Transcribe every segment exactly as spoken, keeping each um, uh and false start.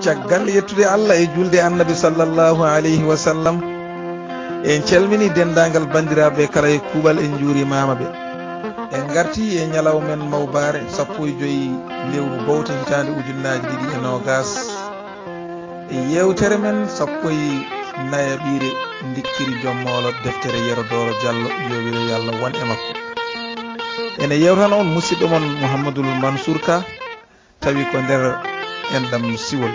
Caggal yettude Allah e julde Annabi sallallahu alayhi wa sallam, en calmini denndaangal banndiraaɓe kala e kuuɓal, en njuurimaama ɓe. En ngarti e ñalawma men mawbaare sappo e joy lewru bowte hitaande ujunnaaji ɗiɗi e noogas. E yeewtere men sappo e nayaɓiire ndikkiri jom moolo deftere Yero Dooro Jallo, yo welo yo Allah won e makko. Ene yeewtana on musidɗo mon Mouhamadoul Mansour Ka, tawi ko nder enɗam siwol.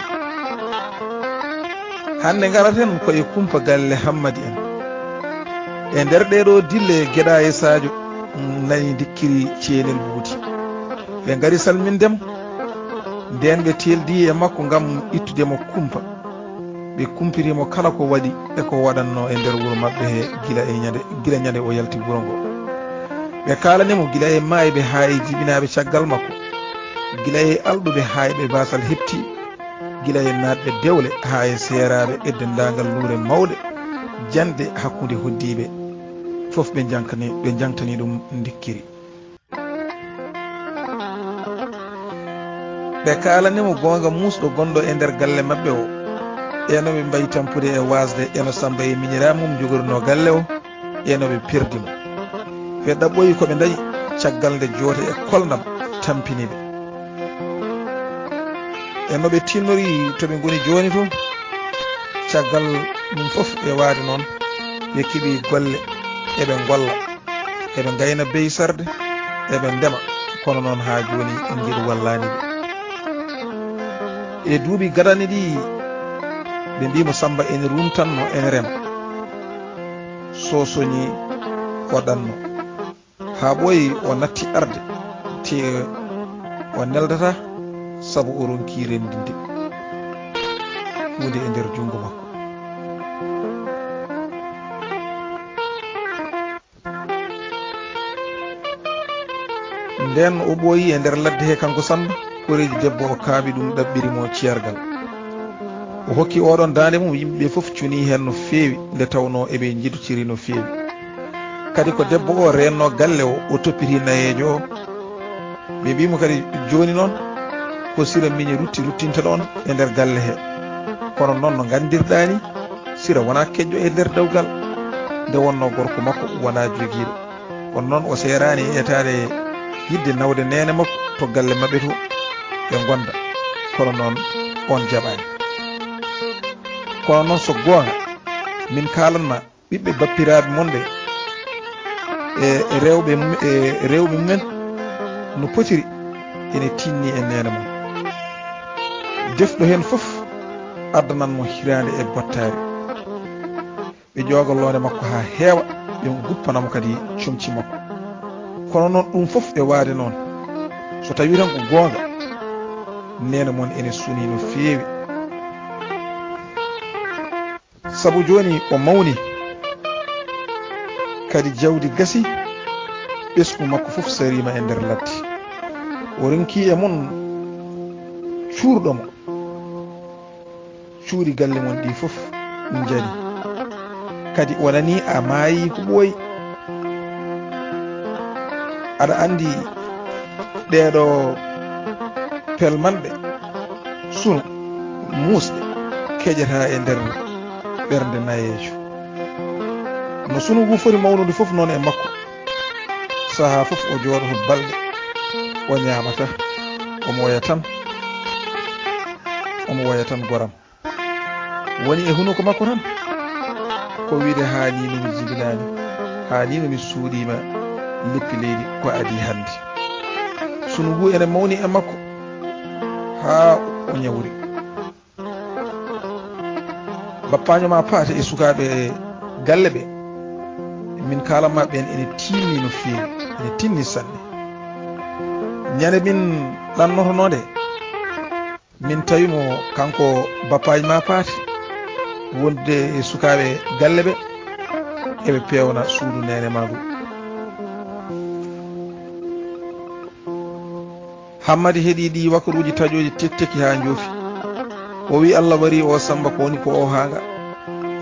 Hannde ngaraten ko e kumpa galle Hammadi en. E nder ɗee ɗoo dille, Geɗa e Sadio nani ndikkiri ceenel buuti. Ɓe ngari salminde mo, ndeen ɓe teeldi e makko ngam ittude mo kumpa. Ɓe kumpiti mo kala ko waɗi e ko waɗatnoo e nder wuro maɓɓe he gila e ñande, gila ñande o yalti wuro ngo. Ɓe kaalani mo gila e maayɓe haa e jibinaaɓe caggal makko, gila e alɗuɓe haa e ɓe baasal heɓti, gila e naatɓe dewle haa e seeraaɓe e denndaangal luure mawɗe, janɗe hakkunde hoddiiɓe. Fof ɓe njankani, ɓe njaŋtani ɗum ndikkiri. Ɓe kaalani mo goonga muusɗo gonɗo e nder galle maɓɓe o, e no ɓe mbayi tampude e waasde, e no Sammba e miñiraaɓe mum njogorinoo galle o, e no ɓe perdi mo. Ɓe ɗaɓɓoyi ko ɓe ndañi caggal nde joote e kolnam tampini ɓe. E no ɓe tinnori to ɓe ngoni jooni to, caggal ɗum fof e waade noon, ɓe keɓi golle, eɓe ngolla. Eɓe ngayna beysarde, eɓe ndema, kono noon haa jooni ngeɗu wallaani ɓe. E duuɓi gadani ɗi, ɓe mbii mo Sammba ene rumtanno, ene rema. So soñii, o ɗanno. Haa ɓooyi o natti arde, te o neldata, sabu o ronki renndinde huunde e nder junngo makko. Ndeen o ɓooyi e nder ladde he, kanko Sammba, koreeji debbo o kaaɓi ɗum, ɗaɓɓiri mo ceergal. O hokki oɗon daande mum, yimɓe ɓe fof cunii heen no feewi, nde tawnoo eɓe njidotiri no feewi. Kadi ko debbo o reennoo galle o, o toppiti nayeejo o. Ɓe mbii mo kadi, jooni noon, ko sira miñe rutti ruttinta ɗon e nder galle he. Kono noon no nganndirɗaa ni, sira wonaa keƴƴo e nder dewgal, nde wonnoo gorko makko wonaa jogiiɗo. Kono noon o seeraani e etaade yiɗde nawde neene makko to galle maɓɓe to ɓe ngonda. Kono noon on jaɓaani. Kono noon so goonga, min kaalan ma ɓiɓɓe bappiraaɓe mon ɓe e, e rewɓe mum, e rewɓe mumen no potiri ene tinni e neene mum. Defɗo heen fof addanan mo hiraande e bottaari. Ɓe ƴooga loonde makko haa heewa, ɓe guppana mo kadi comci makko. Kono noon ɗum fof e waade noon, so tawii tan ko goonga, neene mon ene sunii no feewi. Sabu jooni o mawni, kadi jawdi gasi, ɓesngu makko fof sariima e nder ladde. O ronki e mum cuurɗo mo. Cuuɗi galle mon ɗi fof njari. Kadi o nanii a maayii ko ɓooyi. Aɗa anndi ɗeeɗo pelmanɗe sunu muusɗe keƴataa e nder ɓernde nayeejo. No sunu ngu foti mawnude fof noon e makko. Sahaa fof o jooɗoto balɗe, o ñaamataa, omo woya tan, omo woya tan goram. Woni e hunuko makko tan, ko wiyde haa nii no mi jibinaani, haa nii no mi suuɗiima leppi leydi ko adii hannde. Sunu ngu ene mawni e makko haa o ñawri. Bappaajo ma Paate e sukaaɓe galle ɓe, min kaalan ma ɓeen ene tiiɗni no feewi, ene tiiɗni sanne. Ñande min ɗannotonoo nde, min tawi mo kanko bappaajo ma Paate wondude e sukaaɓe galle ɓe, eɓe peewna suudu neene ma ndu. Hammadi heɗii ɗii wakaruuji taƴooji tetteki haa njoofi. O wii, "Allah warii oo Sammba ko woni ko oo haanga.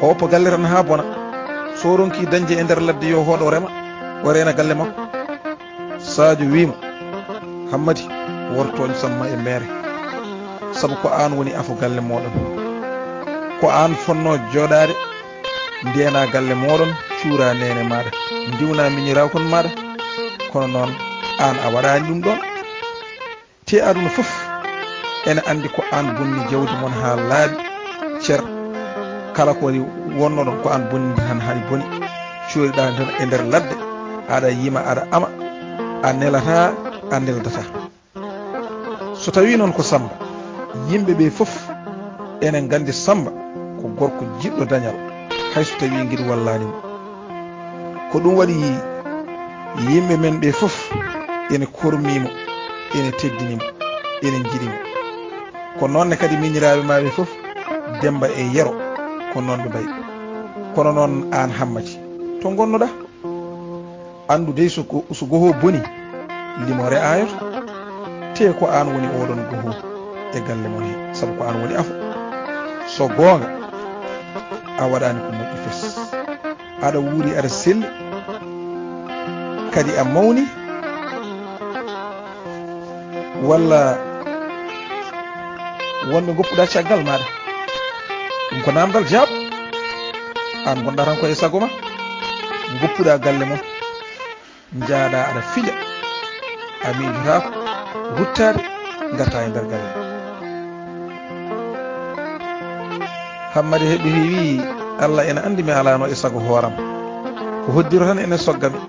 O woppa galle tan haa bona. So o ronkii dañde e nder ladde yo o hooɗ o rema, o reena galle makko." Sadio wii mo, "Hammadi, woto tooñ Sammba e meere." sabu ko aan woni afo galle mooɗon. Ko aan fotnoo jooɗaade, ndeenaa galle mooɗon, cuuraa neene maaɗa, ndiwnaa miñiraakon maaɗa. Kono noon, aan a waɗaani ɗum ɗoon. Tee aduna fof ene anndi ko aan bonni jawdi mon haa laaɓi cer. Kala ko waɗi wonnoɗon ko aan bonni tan, hay boni. Cuuriɗaa tan e nder ladde, aɗa yima, aɗa ama, a nelataa, a neldataa. So tawii noon ko Sammba, yimɓe ɓee fof ene nganndi Sammba ko gorko jiɗɗo dañal, hay so tawii ngel wallaani mo. Ko ɗum waɗi yimɓe men ɓee fof ene kormii mo, ene teddini mo, ene njiɗi mo. Ko noon ne kadi miñiraaɓe maa ɓee fof, Demmba e Yero, ko noon ɓe mbayi. Kono noon aan Hammadi, to ngonnoɗaa? Anndu dey so ko, so goho boni, limoore aayoto. Tee ko aan woni oɗon goho e galle mon he, sabu ko aan woni afo. So goonga, a waɗaani ko moƴƴi fes. Aɗa wuuri, aɗa selli, kadi a mawni, walla wonɓe ngoppuɗaa caggal maaɗa? Ɗum ko naamndal jaaɓ. Aan ngonɗaa tan ko e sago ma, ngoppuɗaa galle mon, njaaɗaa aɗa fiɗa, a miijotaako ruttaade, ngartaa e nder galle. Hammadi heɓi heewi, Alla ena anndi mi alaano e sago hooram. Ko hoddiro tan ene sogga mi.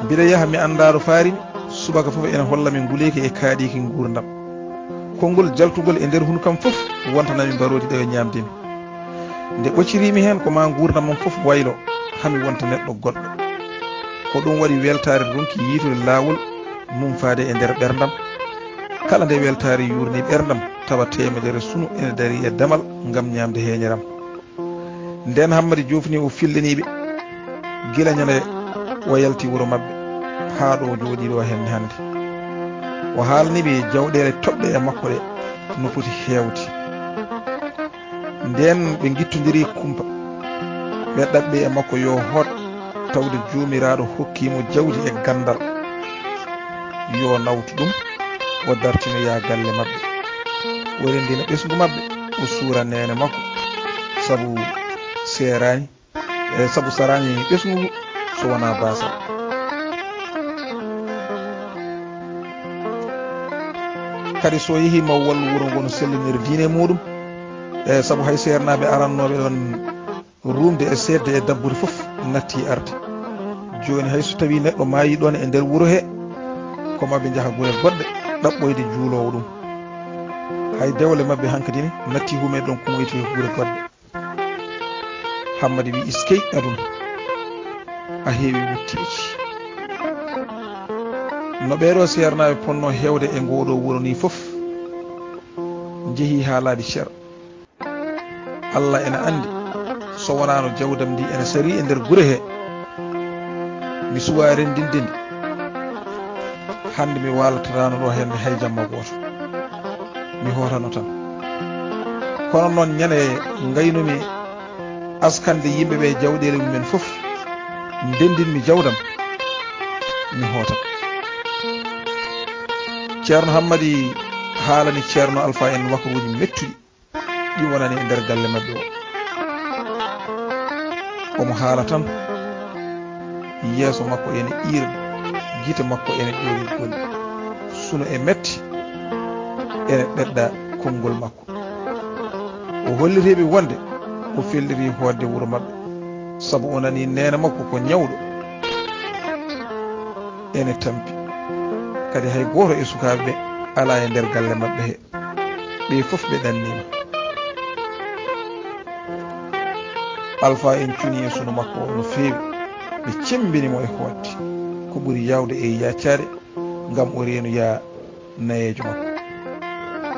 Mbiɗa yaha mi anndaa ɗo faari mi, subaka fof ene holla mi nguleeki e kaaɗiiki nguurndam. Konngol jaltungol e nder hunuko am fof wontanami mbaroodi ɗo ñaamde mi. Nde ɓocciriimi heen ko maa nguurndam am fof waylo, haa mi wonta neɗɗo goɗɗo. Ko ɗum waɗi weltaare ronki yiytude laawol mum faade e nder ɓerndam. Kala nde weltaare yuurni ɓerndam, tawa teemedere sunu ene darii e damal ngam ñaamde heeñere am. Ndeen Hammadi joofni o fillanii ɓe gila ñande o yalti wuro maɓɓe haa ɗo o jooɗii ɗo henne hannde. O haalani ɓe jawɗeele toɗɗe e makko ɗe no poti heewde. Ndeen ɓe ngittondiri kumpa. Ɓe ɗaɓɓi e makko yo hoot tawde Joomiraaɗo hokkii mo jawdi e ganndal. Yo nawtu ɗum, o dartinoya galle maɓɓe. O renndina ɓesngu maɓɓe, o suura neene makko, sabu seeraani, e sabu saraani ɓesngu so wonaa baasal. Kadi so yehii ma wallu wuro ngo no selliniri diine muuɗum, e sabu hay seernaaɓe arannooɓe ɗoon ruumde e seedde e dabbude fof natti arde. Jooni hay so tawii neɗɗo maayii ɗoon e nder wuro he, ko maa ɓe njaha gure goɗɗe ɗaɓɓoyde juuloowo ɗum. Hay dewle maɓɓe hankadi ne natti huume ɗoon kumoyte gure goɗɗe. Hammadi wi: "Iskey aduna, a heewi wutteeji." No ɓeeɗoo seernaaɓe ponnoo heewde e ngooɗoo wuro nii fof, njehii haa laaɓi cer. Alla ena anndi, so wonaano jawdam ndi ena sarii e nder gure he, mi suwaa renndinde ndi, hannde mi waaltataano ɗo hennde hay jamma gooto. Mi hootano tan. Kono noon, ñande ngaynumi askande yimɓe ɓe jawɗeele mumen fof, ndenndinmi jawdam, mi hootat. Ceerno Hammadi haalani Ceerno Alfa en wakaruuji mettuɗi ɗi wonani e nder galle maɓɓe o. Omo haala tan, yeeso makko ene iirɗi, gite makko ene ƴooli goli, suno e metti ene ɓedda konngol makko. O holliti ɓe wonde o felliti hootde wuro maɓɓe, sabu o nani neene makko ko ñawɗo, ene tampi. Kadi hay gooto e sukaaɓe ɓe alaa e nder galle maɓɓe he. Ɓe fof ɓe ɗanniima. Alfa en cuni e suno makko o no feewi. Ɓe cemmbini mo e hootde ko ɓuri yaawde e yaacaade ngam o reenoya nayeejo makko.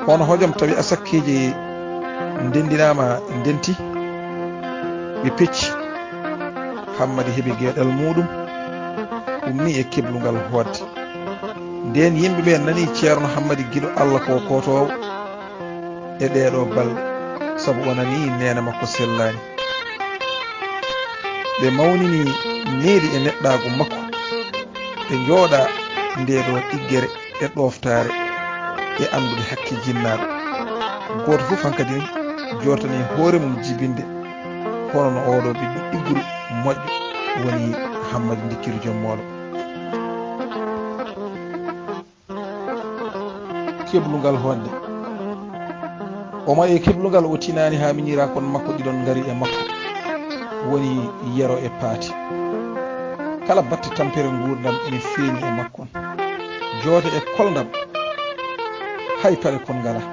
Kono hojom tawi asakkeeji ndenndinaama, ndenti, ɓe pecci. Hammadi heɓi geɗal muuɗum, ummi e keblungal hootde. Ndeen yimɓe ɓe nani Ceerno Hammadi giɗo Alla ko kootoowo e ɗeeɗo balɗe, sabu o nani neene makko sellaani. Ɓe mawnini needi e neɗɗaagu makko, ɓe njooɗa ndeeɗo ɗiggere e ɗooftaare e anndude hakke jinnaaɓe. Gooto fof hankadi ne joortanii hoore mum jibinde, hono no ooɗoo ɓiɗɗo ɗigguru moƴƴo woni Hammadi Ndikkiru Joom Moolo. Keblungal honde. Omo e keblungal o tinaani haa miñirakon makko ɗiɗon ngari e makko, woni Yero e Paati. Kala batte tampere nguurndam ene feeñi e makkon. Joote e kolndam, hay paɗe kon ngalaa.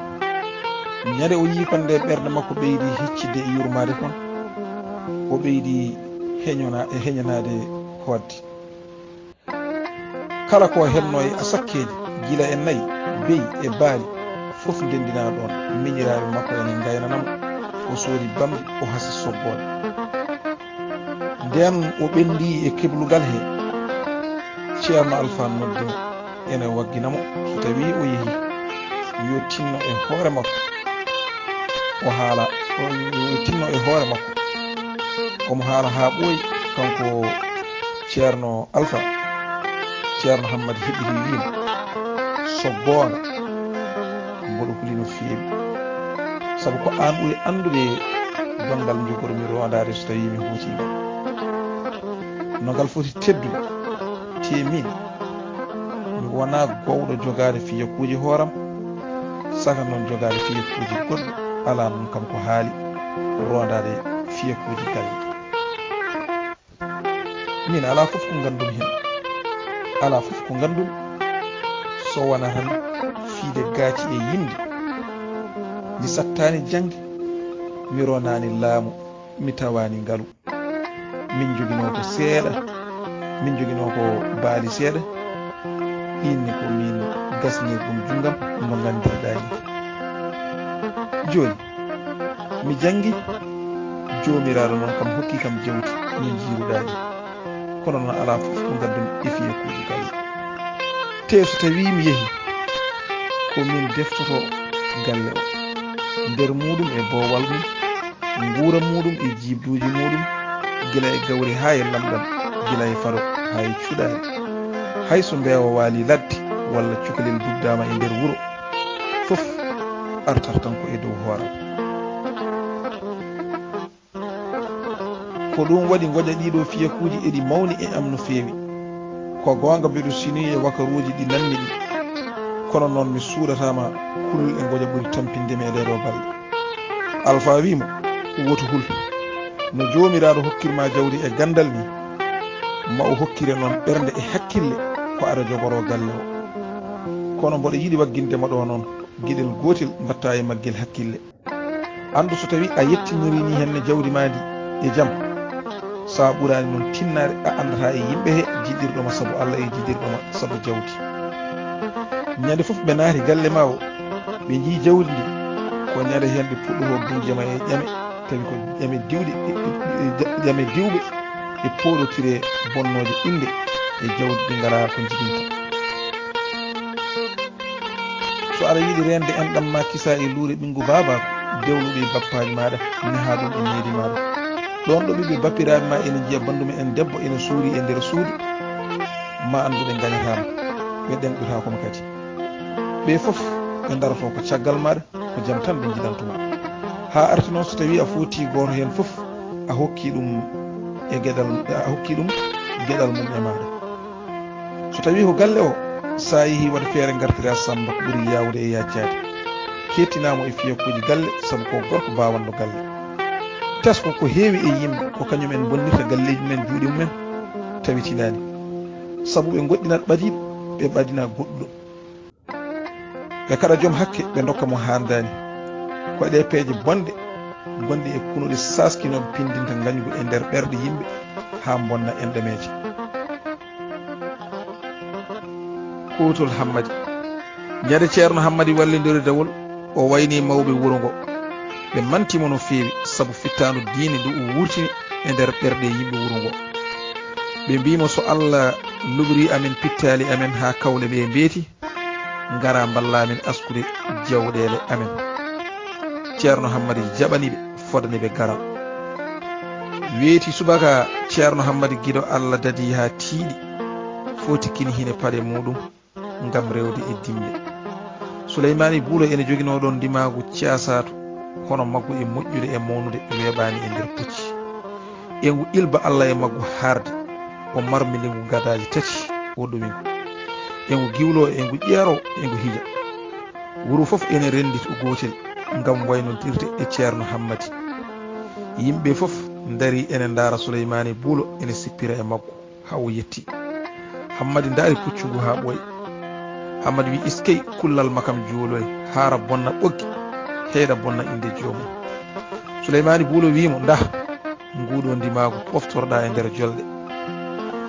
Ñande o yii kon nde ɓernde makko ɓeydi hecciɗde e yurmaade kon, o ɓeydi heñona-, e heñanaade hootde. Kala ko hennoo e asakkeeji, gila e nayi, beyi e baali, fof ndenndinaa ɗoon. Miñiraaɓe makko ene ngaynana mo, o soodi bamɗi, o hasi soggoode. Ndeen o ɓenndii e keblungal he, Ceerno Alfaa noddi mo, ene waggina mo, so tawii o yehii, yo tinno e hoore makko. O haala, o, yo tinno e hoore makko. Omo haala haa ɓooyi, kanko Ceerno Alfa, Ceerno Hammadi heɓi wiima, so goonga, mboɗo huli no feewi. Sabu ko aan ɓuri anndude donngal njogormi roondaade so tawii mi huutii ngal. No ngal foti teddude, te miin, mi wonaa gowɗo jogaade fiyakuuji hooram, saka noon jogaade fiyakuuji goɗɗo, alaa noon kam ko haali roondaade fiyakuuji galle. Min alaa fof ko nganndumi heen. Alaa fof ko nganndumi so wonaa tan fiide gaaci e yimde. Mi sattaani jaŋde, mi ronaani laamu, mi tawaani ngalu. Min njoginoo ko seeɗa, min njoginoo ko baali seeɗa. Ɗiin ne ko min gasnii ɗum junngam no nganndirɗaa ni. Jooni, mi janngi, Joomiraaɗo noon kam hokki kam jawdi no njiiruɗaa ni. Kono noon alaa fof ko ngaddumi e fiyakuuji galle. Te so tawii mi yehii, ko min deftoto galle o, nder muuɗum e boowal mum, nguura muuɗum e jiiɓduuji muuɗum, gila e gawri haa e lamɗam, gila e faro haa e cuɗaari. Hay so mbeewa waalii ladde walla cukalel dugdaama e nder wuro, fof artat tan ko e dow hooram. Ko ɗum waɗi ngoƴa ɗiɗo fiyakuuji eɗi mawni e am no feewi. Ko goonga mbeɗo sinii e wakaruuji ɗi nanmi ɗi. Kono noon mi suuɗataa ma kulol e ngoƴa ɓuri tampinde mi e ɗee ɗoo balɗe. Alfaa wii mo, woto hul. No Joomiraaɗo hokkir ma jawdi e ganndal ni, ma o hokkire noon ɓernde e hakkille ko aɗa jogoroo galle o. Kono mboɗo yiɗi wagginde ma ɗo noon geɗel gootel mbaɗtaa e maggel hakkille. Anndu so tawii a yettiniriinii heen ne jawdi maa ndi e jam, so a ɓuraani noon tinnaade, a anndataa e yimɓe he jiɗirɗo ma sabu Alla e jiɗirɗo ma sabu jawdi. Ñande fof ɓe naati galle maa o, ɓe njii jawdi ndi, ko ñande heen ɓe puɗɗotoo duñde ma e ƴame, tawi ko ƴame diwɗe, ƴame diwɓe, ɓe pooɗotiree bonnooje innde e jawdi ɗi ngalaa ko njibinta. So aɗa yiɗi reende enɗam ma kisa e luure ɓinngu baabaaku, dewlo ɓe bappaaji maaɗa, neha ɗum e needi maaɗa. Ɗoon ɗo ɓiɓɓe bappiraaɓe ma ene njiya banndum en debbo ene suuri e nder suudu, ma anndu ɓe ngañataa ma, ɓe ɗemɗotaako ma kadi. Ɓe fof ɓe ndaroto ko caggal maaɗa, ko jam tan ɓe njiɗanto ma. Haa arti noon so tawii a footii gooto heen fof, a hokkii ɗum e geɗal, a hokkii ɗum geɗal mum e maaɗa. So tawii ko galle o, so a yehii waɗa feere ngartiraa Sammba ko ɓuri yaawde e yaajjaade. Keettinaa mo e fiyakuuji galle sabu ko gorko baawanɗo galle. Tesko ko heewi e yimɓe ko kañum en bonnirta galleeji mumen juuɗe mumen tawitinaani. Sabu ɓe ngoɗɗinat ɓadiiɗo, ɓe ɓadina goɗɗo. Ɓe kaɗa joom hakke, ɓe ndokka mo haandaani. Ko e ɗee peeje bonɗe, gonɗe e kunuɗe saaskinoɓe pindinta ngañgu e nder ɓerɗe yimɓe haa mbonna enɗameeje. Kuutol Hammadi. Ñande Ceerno Hammadi wallindori dawol, o wayni mawɓe wuro ngo. Ɓe manti mo no feewi sabu fittaandu diine ndu o wurtini e nder ɓerɗe yimɓe wuro ngo. Ɓe mbii mo, so Alla luɓrii amen pittaali amen haa kawle ɓe mbeeti, ngara mballa min askude jawɗeele amen. Ceerno Hammadi jaɓani ɓe, fodani ɓe garal. Weeti subaka, Ceerno Hammadi giɗo Alla dadi haa tiiɗi, foti kini hine paɗe muuɗum ngam rewde e dimle. Suleymaani Buulo ene joginoo ɗoon ndimaagu caasaatu, hono maggu e moƴƴude e mawnude weeɓaani e nder pucci. E ngu ilba Alla e maggu haarde, o marmili ngu gadaaji tati, o ɗowi ngu. E ngu giwloo, e ngu ƴeeroo, e ngu hija. Wuro fof ene renndi to gootel ngam waynondirde e Ceerno Hammadi. Yimɓe fof ndarii ene ndaara Suleymaani Buulo ene sippira e maggu. Haa o yetti. Hammadi ndaari puccu ngu haa ɓooyi. Hammadi wi: "Iskey, kullal ma kam juuloy, haara bonna ɓoggi, heyɗa bonna innde joomum." Suleymaani Buulo wi mo: "Ndah, nguɗo ndimaagu poftorɗaa e nder jolɗe.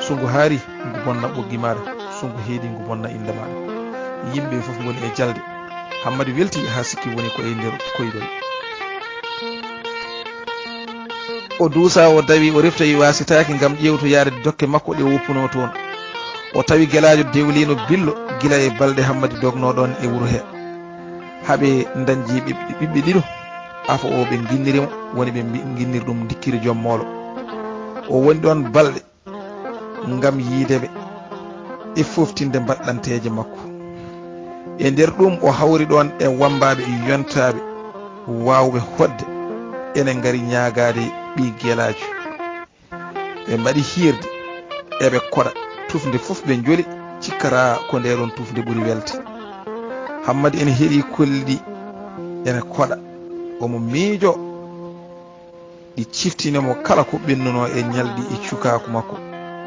So ngu haari, ngu bonna ɓoggi maaɗa, so ngu heedi, ngu bonna innde maaɗa." Yimɓe fof ngoni e jalde. Hammadi welti haa sikki woni ko e nder koyɗol. O duusa, o dawi, o reftoyi, waasitaaki ngam ƴeewtoyaade dokke makko ɗe woppunoo toon. O tawi gelaajo dewliino billo gila e balɗe Hammadi dognoo ɗoon e wuro he. Haa ɓe ndañji ɓiɓɓe, ɓiɓɓe ɗiɗo, afo o ɓe nginniri mo, woni ɓe mbi-, nginniri ɗum Ndikkiri Joom Moolo. O woni ɗoon balɗe ngam yiyde ɓe e fooftinde mbaɗɗanteeje makko. E nder ɗum, o hawri ɗoon e wammbaaɓe yontaaɓe waawɓe hoɗde, ene ngari ñaagaade ɓii gelaajo. Ɓe mbaɗi hiirde, eɓe koɗa, tufnde fof ɓe njoli, cikkata ko ndee ɗoon tufnde ɓuri welde. Hammadi ene heɗii kolli ɗi, ene koɗa, omo miijo. Ɗi ciftini mo kala ko ɓennunoo e ñalɗi e cukaaku makko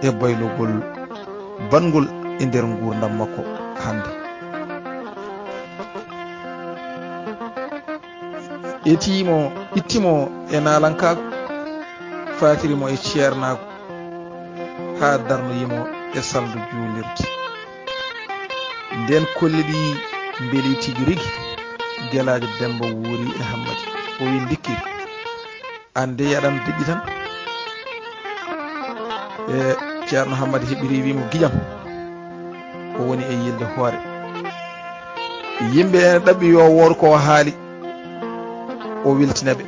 e baylugol banngol e nder nguurndam makko hannde. Eti mo, itti mo e naalankaagu, faakiri mo e ceernaagu, haa darnoyi mo e salndu juulirde. Ndeen kolli ɗi mbeli tigi rigi, gelaajo Demmba wuuri e Hammadi. O wi: "Ndikkiri, aan dey aɗa deƴƴi tan." E Ceerno Hammadi heɓiri, wi mo: "Giƴam." O woni e yilde hoore. Yimɓe ene ɗaɓɓi yo wood ko o haali, o weltina ɓe.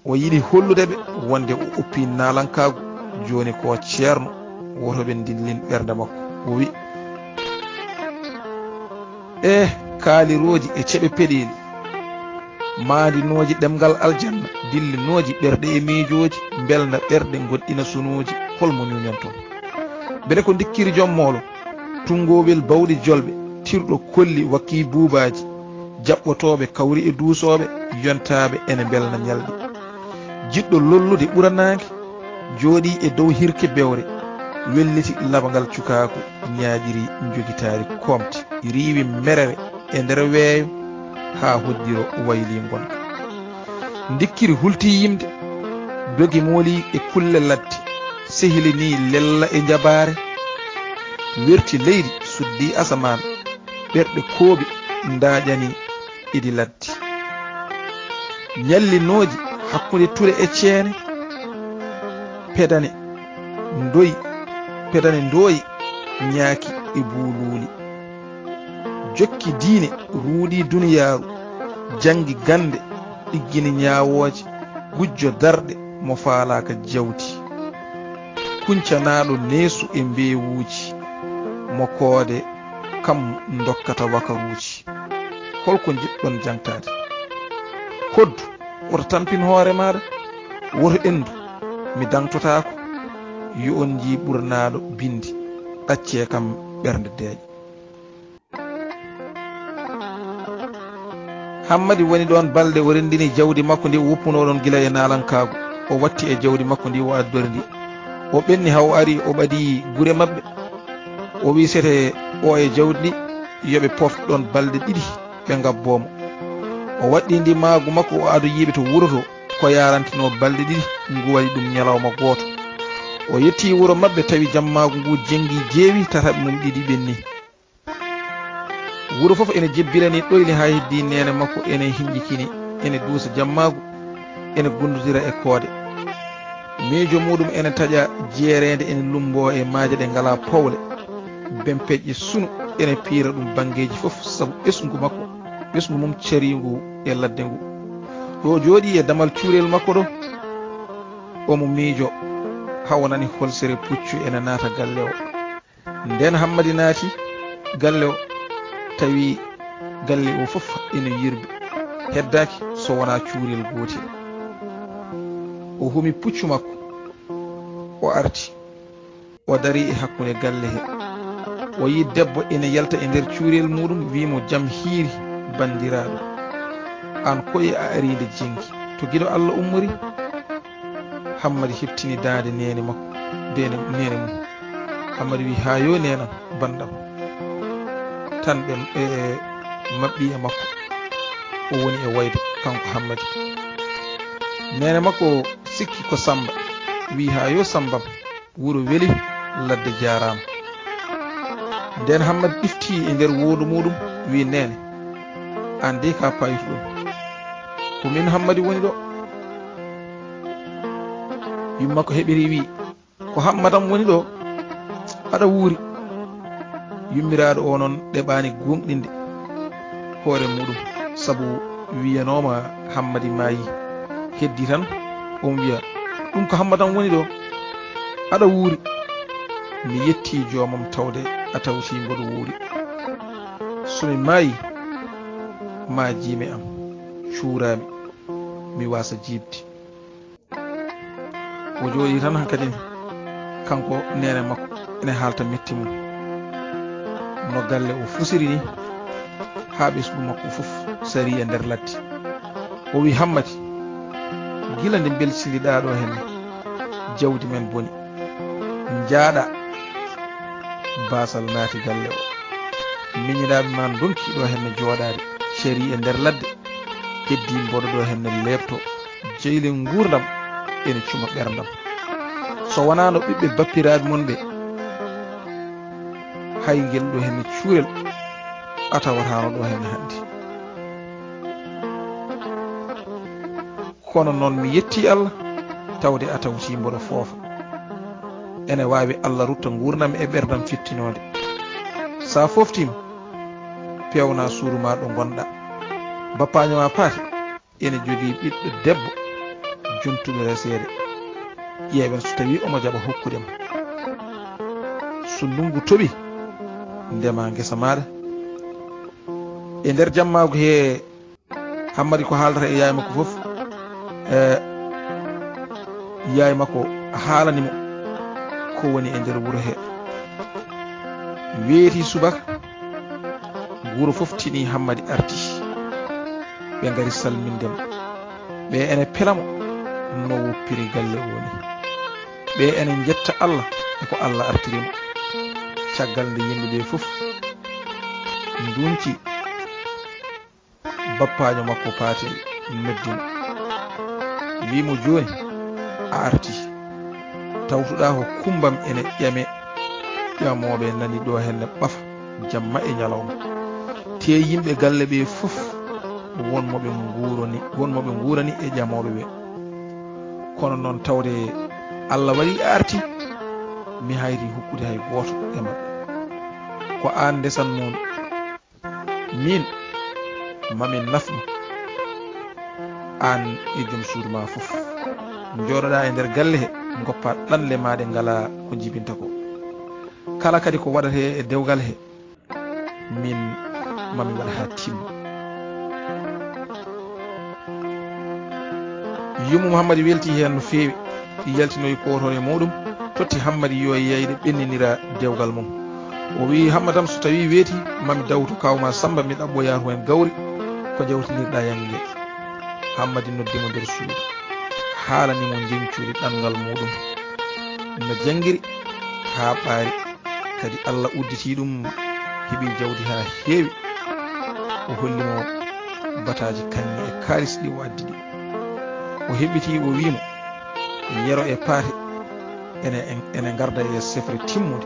O yiɗi hollude ɓe wonde o oppi naalankaagu, jooni ko ceerno, woto ɓe ndillin ɓernde makko. O wi: "Eh, kaalirooji e ceɓe peɗeeli, maandinooji ɗemngal aljanna, dillinooji ɓerɗe e miijooji, mbelna ɓerɗe, ngoɗɗina sunooji, hol mo ñuuñanton?" Mbele ko Ndikkiri Joom Moolo, tunngoowel bawɗi jolɓe, tirɗo kolli wakkii buubaaji, jaɓɓotooɓe kawri e duusooɓe, yontaaɓe ene mbelna ñalɗi. Jiɗɗo lollude ɓuranaange, jooɗii e dow hirke bewre, welliti labangal cukaaku, ñaaƴiri njogitaari koomti, riiwi merere e nder weeyo haa hoddiro waylii ngonka. Ndikkiri hultii yimde, dogi mooli e kulle ladde, sehilinii lella e njabaare, werti leydi, suddii asamaan, ɓerɗe kooɓi ndaaƴani idi ladde. Ñallinooji hakkunde tule e ceene, pedane ndoyi, pedane ndooyi ñaaki e buuluuli. Jokki diine, ruuɗi duniyaaru, janngi gannde, ɗiggini ñaawooje, gujjo darɗe mo faalaaka jawdi. Kuncanaaɗo neesu e mbeewuuji, mo koode kam ndokkata wakaruuji. Hol ko njiɗɗon jaŋtaade? Hoddu, woto tampin hoore maaɗa, woto enndu, mi daŋtotaako. Yo on njii ɓurnaaɗo binndi, accee kam ɓernde deeƴa. Hammadi woni ɗoon balɗe, o renndini jawdi makko ndi o woppunoo ɗoon gila e naalankaagu. O watti e jawdi makko ndi, o addori ndi. O ɓenni haa o ari, o ɓadii gure maɓɓe. O wi sete o e jawdi ndi, yo ɓe poof ɗoon balɗe ɗiɗi, ɓe ngabboo mo. O waɗɗii ndimaagu makko, o adoyii ɓe to wuro to, ko yarantinoo balɗe ɗiɗi, ngu waɗi ɗum ñalawma gooto. O yettii wuro maɓɓe, tawi jammaagu ngu jenngi jeewi, tataɓe mum ɗiɗi ɓenni. Wuro fof ene jebbilanii ɗoyli haa heddii neene makko ene hinjikini, ene duusa jammaagu, ene gondodira e koode. Miijo muuɗum ene taƴa jeereende, ene lummboo e maaje ɗe ngalaa powle. Bempeƴƴe sunu ene piira ɗum banngeeji fof sabu ɓesngu makko, ɓesngu mum cariingu e ladde ngu. Ɗo jooɗii e damal cuurel makko ɗo, omo miijo haa o nani holsere puccu ene naata galle o. Ndeen Hammadi naati galle o, tawi Galle o fof ene yirbi, heddaaki so wonaa cuurel gootel. O humi puccu makko, o arti, o darii e hakkunde galle he. O yii debbo ene yalta e nder cuurel muuɗum, wii mo, "Jam hiiri, banndiraaɗo. Aan koye a arii nde jeŋki. To giɗo Allah ummori?" Hammadi heɓtini daande neene makko, deene, neene mum. Hammadi wi, "Haa yo neenam, banndam." Tan ɓe, e, e, maɓɓi e makko. O woni e wayde, kanko Hammadi. Neene makko sikki ko Samba. Wi, "Haa yo Sambam, wuro weli, ladde jaaraama." Nden Hammadi ɗifti e nder woodo muuɗum, wi, "Neene, aan dey ka payito ɗum. Ko min Hammadi woni ɗo." Yumma ko heɓiri wi, "Ko Hammadam woni ɗo, aɗa wuuri." Yummiraaɗo o noon ɗeɓaani gooŋɗinde hoore muuɗum, sabu wiyanooma Hammadi maayi. Heddi tan, oon wiya, "Ɗum ko Hammadam woni ɗo, aɗa wuuri." Mi yetti joomam tawde a tawti mboɗo wuuri. So mi maayi, ma jiime am, cuuraami, mi waasa jiiɓde. O jooɗii tan hankadi, kanko neene makko ene haalta metti mum, no galle o fusiri ni, haa ɓesngu makko fof sari e nder ladde. O wi, "Hammadi, gila nde mbelsindiɗaa ɗo henne, jawdi men boni. Njaaɗa." Baasal naati galle o. Miñiraaɓe ma ndonki ɗo henne jooɗaade, ceri e nder ladde, heddi mboɗo ɗo henne leepto. Jeyle nguurndam ene cuma ɓerndam. So wonaano ɓiɓɓe bappiraaɓe mon ɓe, hay ngel ɗo henne cuurel a tawataano ɗo henne hannde. Kono noon mi yetti Allah, tawde a tawti mboɗo foofa. Ene waawi Allah rutta nguurndam e ɓerndam fittinoonde. Sa fooftiima, peewna suudu ma ɗo ngonɗa. Bappaajo ma Paate ene jogii ɓiɗɗo debbo jontuɗo reseede. Ƴeewen so tawii omo jaɓa hokkude mo. So ndunngu toɓi, ndema ngesa maaɗa. E nder jammaagu he, Hammadi ko haaldata e yaay makko fof, e yaay makko haalani mo ko woni e nder wuro he. Weeti subaka, wuro fof tini Hammadi arti. Ɓe ngari salminde mo. Ɓe ene pela mo no woppiri galle o ni. Ɓe ene njetta Allah e ko Allah artiri mo. Caggal nde yimɓe ɓe fof ndunci, bappaajo makko Paate noddi mo, wi mo, "Jooni a arti, tawtuɗaa ko kumbam ene ƴame ƴamooɓe nani ɗo henne ɓafa jamma e ñalawma. Te yimɓe galle ɓe fof won mo ɓe nguurani, won mo ɓe nguurani e ƴamooɓe ɓe. Kono noon tawde Allah waɗi a arti, mi hayti hokkude hay gooto e maɓɓe. Ko aan ndesan mo min, ma min nafnu aan e joom suudu ma fof. Njooɗoɗaa e nder galle he, ngoppa ɗanle ma ɗe ngalaa ko njibinta ko. Kala kadi ko waɗatee e dewgal he, min ma mi waɗa haa timma." Yumma Hammadi welti heen no feewi, yaltinoyi kootol e muuɗum, totti Hammadi yo yeyde ɓenninira dewgal mum. O wiyi, "Hammadam, so tawii weeti, ma mi daw to kaaw ma Samba, mi ɗaɓɓoya to heen gawri ko jawtinirɗaa yannge." Hammadi noddi mo nder suudu, haalani mo njeñcudi ɗanngal muuɗum no janngiri haa ɓaari. Kadi Allah udditi ɗum, heɓi jawdi haa heewi. O holli mo bataaji kaŋŋe e kaalis ɗi o addi ɗi. O heɓɓiti, o wi'i mo, "Yero e Paate ene, ene ngarda e sefre timmunde.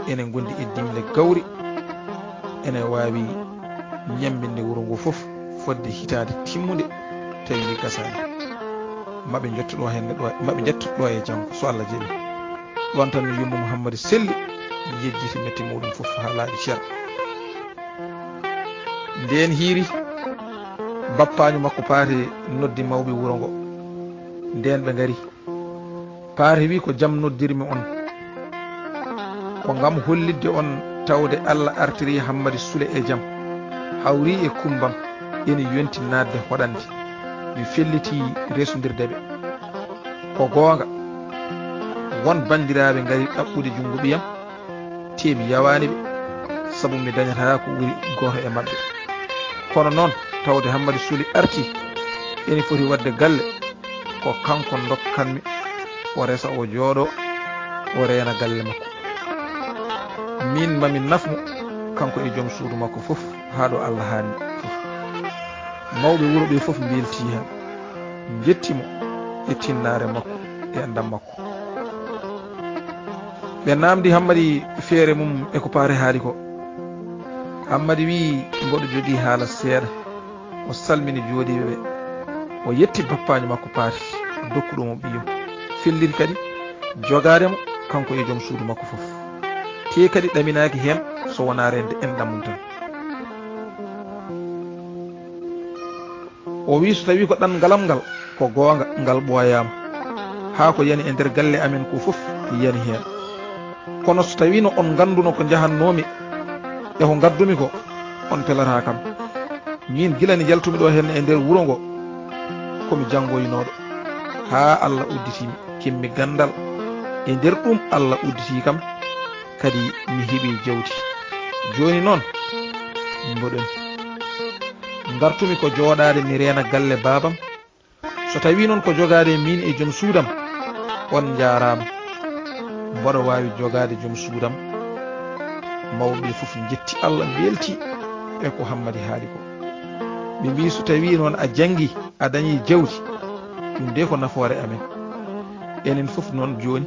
Ene ngondi e dimle gawri. Ene waawi ñammbinde wuro ngo fof fodde hitaande timmunde, tawi nde gasaani. Maɓe njotto ɗo heen ɗo, maɓe njotto ɗo e janngo, so Allah jaɓi." Ɗoon tan no yumma Muhammad selli, yejjiti mette muuɗum fof haa laaɓi cer. Ndeen hiiri, bappaajo makko Paate noddi mawɓe wuro ngo. Ndeen ɓe ngari. Paate wi, "Ko jam noddirmi on. Ko ngam hollitde on tawde Allah artiri Hammadi Sule e jam." hawri e kumbam, ene yonti naatde hoɗande. Mi felliti resondirde ɓe. Ko goonga, won banndiraaɓe ngari ɗaɓɓude junngo ɓiyam, tee mi yawaani ɓe, sabu mi dañataa ko ɓuri gooto e maɓɓe. Kono noon, tawde Hammadi Suli artii, ene foti waɗde galle, ko kanko ndokkanmi o resa, o jooɗo, o reena galle makko. Miin, mami nafmo, kanko e joom suudu makko fof, haa ɗo Allah haanni fof. Mawɓe wuro ɓe fof mbeltii heen, njetti mo e tinnaare makko e enɗam makko. Ɓe naamndi Hammadi feere mum e ko Paate haali ko. Hammadi wiyi mboɗo jogii haala seeɗa. O salmini jooɗiiɓe ɓe. O yetti bappaajo makko Paate, dokkuɗo mo ɓiyum. Felliti kadi jogaade mo, kanko e joom suudu makko fof. Tee kadi ɗaminaaki heen so wonaa reende enɗam mum tan. O wiyi, so tawii ko ɗanngalam ngal, ko goonga, ngal ɓooyaama. Haa ko yani e nder galle amen ko fof yani heen. Kono so tawiino on ngannduno ko njahannoomi e ko ngaddumi ko, on pelataa kam. Miin, gila nde njaltumi ɗo heen e nder wuro ngo, ko mi janngoynooɗo. Haa Allah udditii mi, keɓmi ganndal. E nder ɗum Allah udditii kam, kadi mi heɓii jawdi. Jooni noon, mboɗon. Ngartumi ko jooɗaade mi reena galle baabam. So tawii noon ko jogaade miin e joom suudam, on njaaraama. Mboɗo waawi jogaade joom suudam. Mawɓe ɓe fof njetti Allah, mbeltii e ko Hammadi haali ko. Ɓe mbiyi, so tawii noon a janngii, a dañii jawdi, ɗum de ko nafoore amen. Enen fof noon jooni,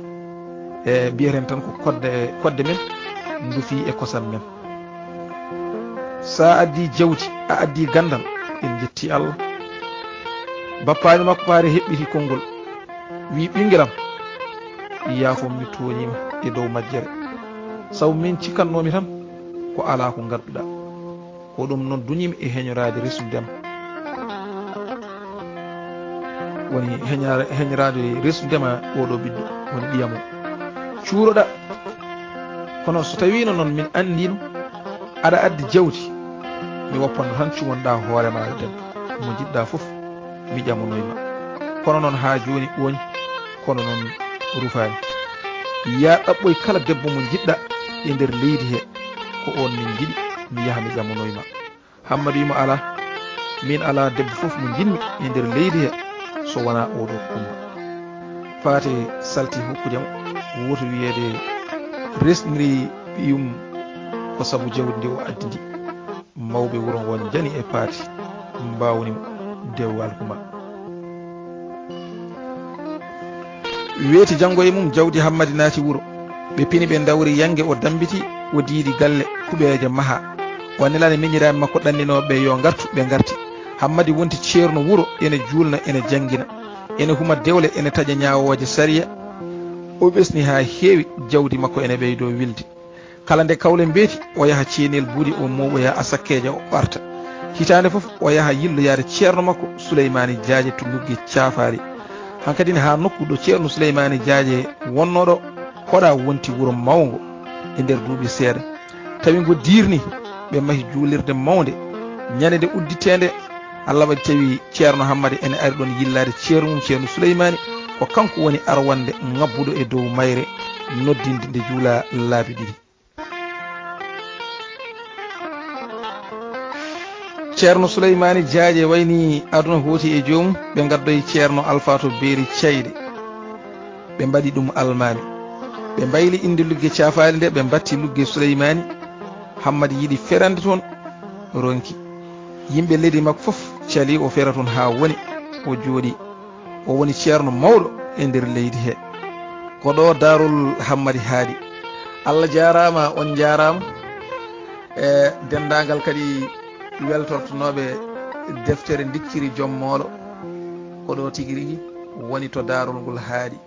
e, mbiyeten tan ko kodde, kodde men ndufii e kosam men. So a addii jawdi, a addii ganndal, en njettii Allah. Bappaajo makko Paate heɓɓiti konngol, wiyi, ɓinngelam, yaafo mi tooñiima e dow majjere, sabu min cikkatnoomi tan ko alaa ko ngadduɗaa. Ko ɗum noon duñiimi e heñoraade resnudema. Woni heñaare-, heñoraade resnudema oɗo ɓiɗɗo, woni ɓiyam o. Cuuroɗaa. Kono so tawiino noon min anndiino aɗa addi jawdi, mi woppano tan cumonɗaa hoore ma e debbo mo njiɗɗaa fof, mi ƴamanoy ma. Kono noon haa jooni ooñi, kono noon rufaani. Yaa ɗaɓɓoy kala debbo mo njiɗɗaa e nder leydi he, ko oon min njiɗi, mi yaha mi ƴamanoy ma. Hammadi wiyi mo, alaa, miin alaa debbo fof mo njiɗmi e nder leydi he so wonaa oɗo kumba. Paate salti hakkunde mo, wooto wiyeede resniri ɓiyum ko sabu jawdi ndi o addi ndi. Mawɓe wuro ngoo njani e Paate, mbaawni mo dewgal kumba. Weeti janngo e mum, jawdi Hammadi naati wuro. Ɓe pini, ɓe ndawri yannge, o dammbiti, o diidi galle kuɓeeje mahaa. O nelani miñiraaɓe makko ɗanninooɓe ɓe yo ngartu, ɓe ngarti. Hammadi wonti ceerno wuro, ene juulna, ene janngina, ene huma dewle, ene taƴa ñaawooje sariya. O ɓesni haa heewi, jawdi makko ene ɓeydoo wilde. Kala nde kawle mbeeti, o yaha ceenel buuɗi, o mooɓoya asakkeeje, o arta. Hitaande fof, o yaha yilloyaade ceerno makko Suleymaani Jaaje to Lugge Caafaali. Hankadin haa nokku ɗo ceerno Suleymaani Jaaje wonnoo ɗo, hoɗa wonti wuro mawngo e nder duuɓi seeɗa. Tawi ngo diirni, ɓe mahi juulirde mawnde. Ñande nde udditee nde, Allah waɗi tawi ceerno Hammadi ene ari ɗoon yillaade ceerno mum, ceerno Suleymaani. Ko kanko woni arwannde ŋabbuɗo e dow mayre, noddinde nde juula laabi ɗiɗi. Ceerno Suleymaani Jaaje wayni aduna hooti e joomum, ɓe ngaddoyi ceerno Alfaa to Beeri Cayɗe. Ɓe mbaɗi ɗum almaami. Ɓe mbayli innde Lugge Caafaali nde, ɓe mbatti Lugge Suleymaani. Hammadi yiɗi ferande toon, ronki. Yimɓe leydi makko fof calii, o fera toon haa woni, o jooɗii. O woni ceerno mawɗo e nder leydi he. Ko ɗo daarol Hammadi haaɗi. Allah jaaraama, on njaaraama. E denndaangal kadi weltortonooɓe deftere Ndikkiri Joom Moolo. Ko ɗo tigi rigi woni to daarol ngol haaɗi.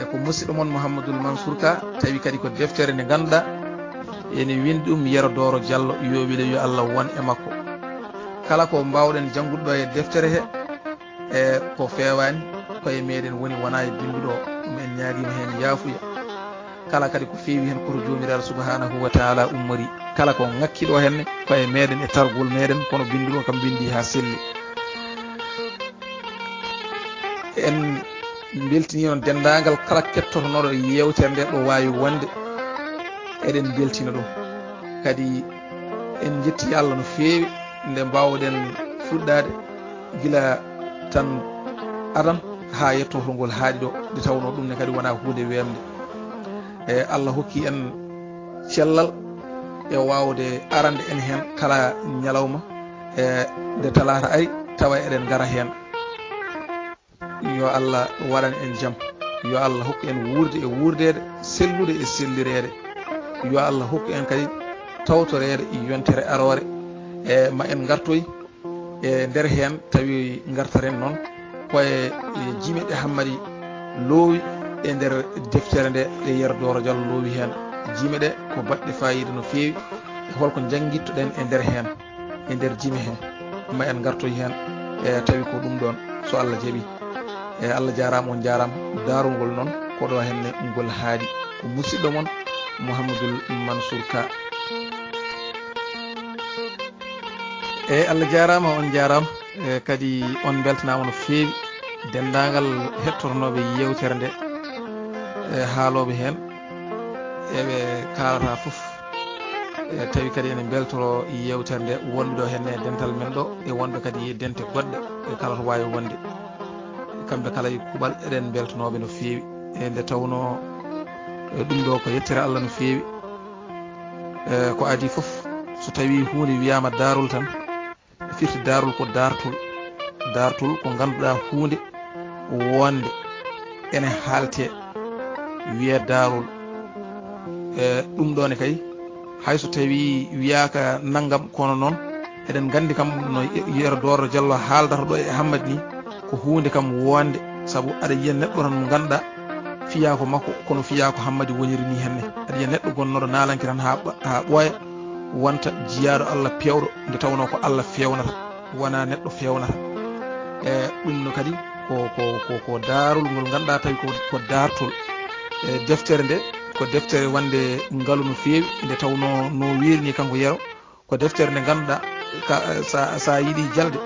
E ko musiɗɗo mon Mouhamadoul Mansour Ka, tawi kadi ko deftere nde ngannduɗaa ene winndi ɗum Yero Dooro Jallo, yo wele yo Allah won e makko. Kala ko mbaawɗen janngude ɗo e deftere he, e ko feewaani, koye meeɗen woni, wonaa e binnduɗo o, ɗum en ñaagiima heen yaafuya. Kala kadi ko feewi heen, koto Joomiraaɗo subhaanahu wa taala ummori. Kala ko ŋakki ɗo henne, ko e meeɗen e targol meeɗen, kono binnduɗo kam binndi haa selli. En mbeltini on denndaangal kala kettotonooɗo yeewtere nde ɗo waawi wonde. Eɗen mbeltina ɗum. Kadi en njetti Allah no feewi nde mbaawɗen fuɗɗaade gila tan adan haa yetto to ngol haaɗi ɗo, nde tawnoo ɗum ne kadi wonaa huunde weemde. E Allah hokki en cellal e waawde arande en heen kala ñalawma, e nde talaata ari tawa eɗen ngara heen. Yo Allah waɗan en jam. Yo Allah hokku en wuurde e wuurdeede, sellude e sellireede. Yo Allah hokku en kadi tawtoreede e yontere aroore. E ma en ngartoy e nder heen, tawi ngartaren noon ko e jime ɗe Hammadi loowi e nder deftere nde, ɗe Yero Dooro Jallo loowi heen. Jime ɗe ko baɗɗe faayiida no feewi. E holko njanngittoɗen e nder heen? E nder jime he, ma en ngartoy heen, e tawi ko ɗum ɗoon, so Allah jaɓi. E Allah jaaraama, on jaaraama. Daarol ngol noon, ko ɗo henne ngol haaɗi. Ko musidɗo mon, Mouhamadoul Mansour Ka. E Allah jaaraama, on jaaraama. E kadi on mbeltanaama no feewi. Denndaangal hettotonooɓe yeewtere nde, e haalooɓe heen, e ɓe kaalata fof. E tawi kadi ene mbeltoro yeewtere nde, wonɓe ɗo henne e dental men ɗo, e wonɓe kadi e dente goɗɗe, e kala to waawi wonde. Kamɓe kala e kuuɓal, eɗen mbeltanooɓe no feewi. E nde tawnoo, e ɗum ɗo ko yettere Allah no feewi. E ko adii fof, so tawii huunde wiyaama daarol tan, firti daarol ko daartol. Daartol ko ngannduɗaa huunde wonde ene haalte, wiyee daarol. E ɗum ɗo ne kay, hay so tawii wiyaaka nanngam, kono noon eɗen nganndi kam no Yero Dooro Jallo haaldata ɗo e Hammadi ni, ko huunde kam wonde, sabu aɗa yiya neɗɗo tan mo ngannduɗaa fiyaako makko, kono fiyaako Hammadi woniri ni henne. Aɗa yiya neɗɗo gonnooɗo naalanke tan haa ɓa-, haa ɓooya, wonta jiyaaɗo Allah peewɗo, nde tawnoo ko Allah feewnata, wonaa neɗɗo feewnata. E ɗum no kadi ko, ko, ko, ko daarol ngol ngannduɗaa tawi ko, ko daartol. E deftere nde, ko deftere wonde ngalu no feewi, nde tawnoo no wiiri ni kanko Yero, ko deftere nde ngannduɗaa ka, sa, sa yiɗi jalde,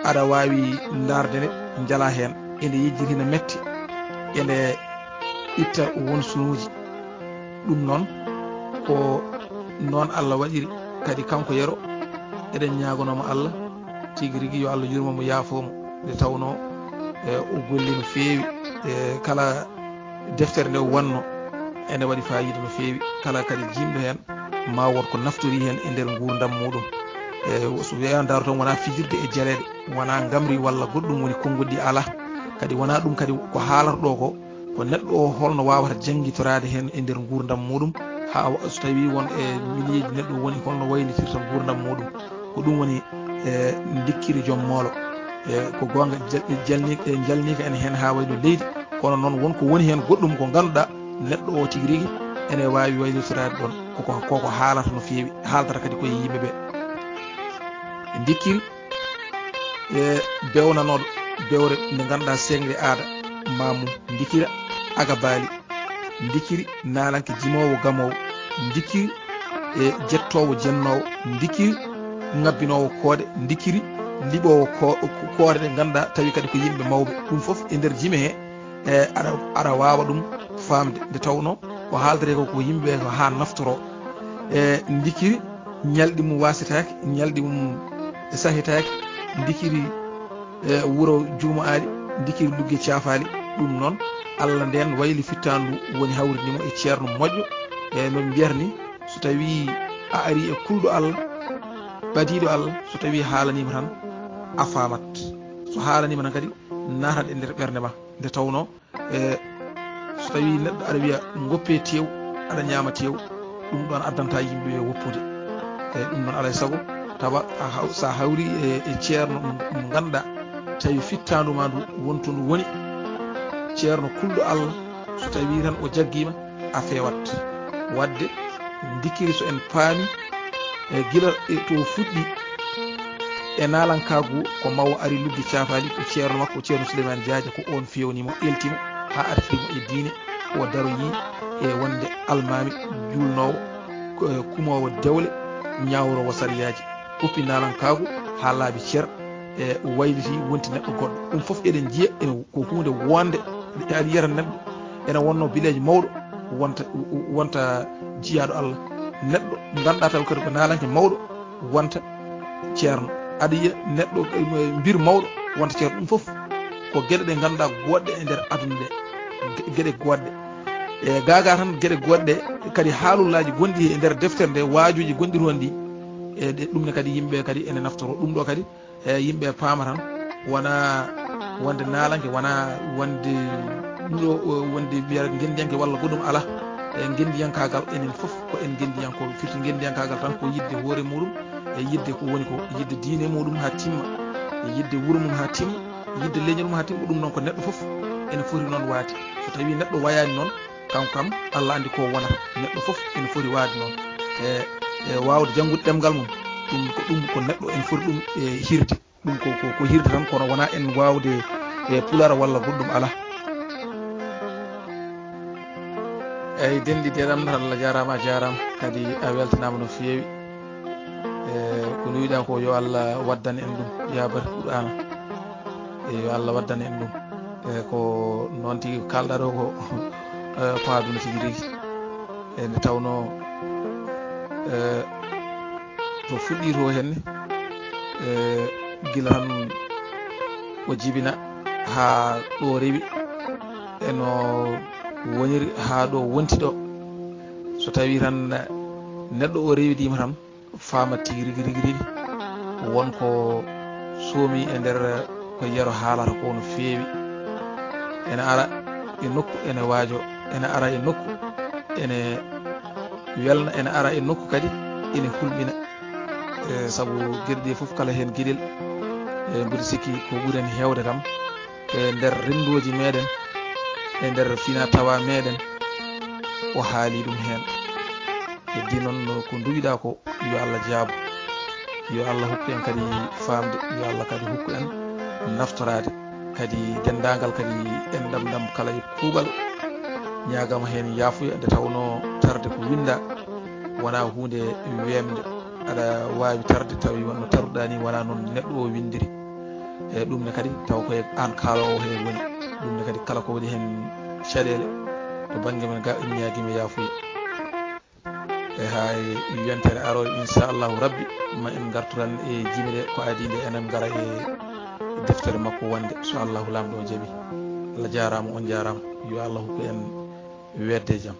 aɗa waawi ndaarde nde, njalaa heen. Ene yejjiti, ene metti, ene itta won sunuuji. Ɗum noon, ko noon Allah waɗiri. Kadi kanko Yero, eɗen ñaagonooma Allah tigi rigi, yo Allah yurmo mo, yaafoo mo, nde tawnoo, e, o golli no feewi. E kala deftere nde wonno, ene waɗi faayiida no feewi. Kala kadi jiimɗo heen, ma wood ko naftori heen e nder nguurndam muuɗum. E so wiyaa ndaaro tan, wonaa fijirde e jaleeɗe, wonaa ngamri walla goɗɗum woni konnguɗi, alaa. Kadi wonaa ɗum kadi ko haalata ɗo ko, ko neɗɗo o holno waawata janngitoraade heen e nder nguurndam muuɗum, haa wa-, so tawii won e miliyeeji neɗɗo woni, holno waylitirta nguurndam muuɗum. Ko ɗum woni, e, ndikkiri joom moolo. E, ko goonga, ja-, jalni-, e, jalniika en heen haa wayno leydi, kono noon won ko woni heen goɗɗum ko ngannduɗaa neɗɗo o tigi rigi ene waawi waylitoraade ɗoon. Koko, koko haalata no feewi, haaltata kadi koye yimɓe ɓe. Ndikkiri, e, bewnanooɗo bewre nde ngannduɗaa seŋde aada, maamu, ndikira agabaali, ndikiri naalanke jimoowo gamoowo, ndikiri, e, jettoowo jennoowo, ndikiri ŋabbinoowo koode, ndikiri liɓoowo ko-, koode ɗe ngannduɗaa tawi kadi ko yimɓe mawɓe. Ɗum fof e nder jime he, e, aɗa, aɗa waawa ɗum faamde, nde tawnoo ko haalderee ko, ko yimɓe ɓe ko haa naftoroo. E, ndikiri ñalɗi mum waasetaake, ñalɗi mum sahetaake, ndikiri, e, wuro Juuma Aali, ndikiri Lugge Caafaali. Ɗum noon, Allah ndeen wayli fittaandu woni hawrindi mo e ceerno moƴƴo. E, no ɓe mbiyata ni, so tawii a arii e kulɗo Allah, ɓadiiɗo Allah, so tawii haalaniima tan, a faamat. So haalaniima tan kadi, naatat e nder ɓernde ma. Nde tawnoo, e, so tawii neɗɗo aɗa wiya ngoppee teew, aɗa ñaama teew, ɗum ɗoon addantaa yimɓe ɓe woppude. E, ɗum noon alaa e sago, tawa a haw-, so a hawrii e, e ceerno mo, mo ngannduɗaa, tawi fittaandu maa ndu won to ndu woni, ceerno kulɗo Allah, so tawii tan o jaggiima, a feewat. Waɗde, ndikiri so en paami, e gila e to fuɗɗi e naalankaagu, ko Mawo Ari Lugge Caafaali, ko ceerno makko, ceerno Suleymaani Jaaja, ko oon feewni mo, elti mo, haa artiri mo e diine, O daroyii e wonde almaami juulnoowo, ko-, kumoowo dewle, ñaawroowo sariyaaji, uppi naalankaagu haa laabi cer, e wayliti wonti neɗɗo goɗɗo. Ɗum fof eɗen njiya, ene ko huunde wonde, aɗa yiyata neɗɗo ene wonnoo bileejo mawɗo, wonta, wonta jiyaaɗo Allah. Neɗɗo ngannduɗaa tawi kadi ko naalanke mawɗo, wonta ceerno. Aɗa yiya neɗɗo, eh, mbir mawɗo, wonta ceerno. Ɗum fof ko geɗe ɗe ngannduɗaa goɗɗe e nder aduna nde. Ge-, geɗe goɗɗe. E gaagaa tan geɗe goɗɗe kadi haalullaaji gonɗi e nder deftere nde, waajuuji gonɗi toon ɗi. E ɗe, ɗum ne kadi yimɓe kadi ene naftoro ɗum ɗo kadi. E yimɓe paama tan wona wonde naalanke, wona wonde ɗum ɗo, o, wonde mbiyata ngenndiyanke walla goɗɗum alaa. E ngenndiyankaagal enen fof ko en ngenndiyankooɓe. Firti ngenndiyankaagal tan ko yiɗde hoore muɗum, e yiɗde ko woni ko, yiɗde diine muɗum haa timma, e yiɗde wuro mum haa timma, yiɗde leñol mum haa timma. Ɗum noon ko neɗɗo fof ene foti noon waade. So tawii neɗɗo wayaani noon, kanko kam Allah anndi ko wonata. Neɗɗo fof ene foti waade noon. E, e waawde janngude ɗemngal mum, ɗum ko, ɗum ko neɗɗo ene foti ɗum e hirde. Ɗum ko, ko, ko hirde tan, kono wonaa en waawde e Pulaar walla goɗɗum alaa. Eyi, denɗi deɗam, Allah jaaraama, a jaaraama. Kadi a weltanaama no feewi. E, ko luwiɗaa ko, yo Allah waddan en ɗum, yaa barke Qur'aana. E, yo Allah waddan en ɗum. E, ko noon tigi kaalɗaa ɗo ko, e, ko aduna tigi rigi. E, nde tawnoo, e, to fuɗɗii to henne, e, gila tan o jibina haa ɗo rewi, e no woniri haa ɗo wonti ɗo. So tawii tan neɗɗo o rewidiima tan, faama tigi rigi, rigi, rigi. Won ko soomi e nder ko yero haalata ko no feewi. Ene ara e nokku ene waajo, ene ara e nokku ene welna, ene ara e nokku kadi ene hulɓina. E, sabu geɗe ɗe fof kala heen geɗel, e, mboɗo sikki ko ɓuri en heewde kam e nder renndooji meɗen, e nder fina tawa meɗen, o haali ɗum heen. Heddi noon ko nduwiɗaa ko, yo Allah jaabo. Yo Allah hokku en kadi faamde, yo Allah kadi hokku en naftoraade. Kadi denndaangal kadi enɗam ɗam kala e kuuɓal, ñaagama heen yaafuya, nde tawnoo tarde ko winnda, wonaa huunde weemde. Aɗa waawi tarde tawi wonno taruɗaa ni, wonaa noon neɗɗo o winndiri. E ɗum ne kadi taw ko e aan kaaloowo heen woni. Ɗum ne kadi kala ko waɗi heen caɗeele to bannge men ga, en ñaagiima yaafuya. E haa e yontere arooɓe, inchallahu rabbi, ma en ngartu tan e jime ɗe ko adii nde, enen ngara e deftere makko wonde, so Allahu Laamɗo o jaɓi. Allah jaaraama, on jaaraama. Yo Allah hokku en weetde e jam.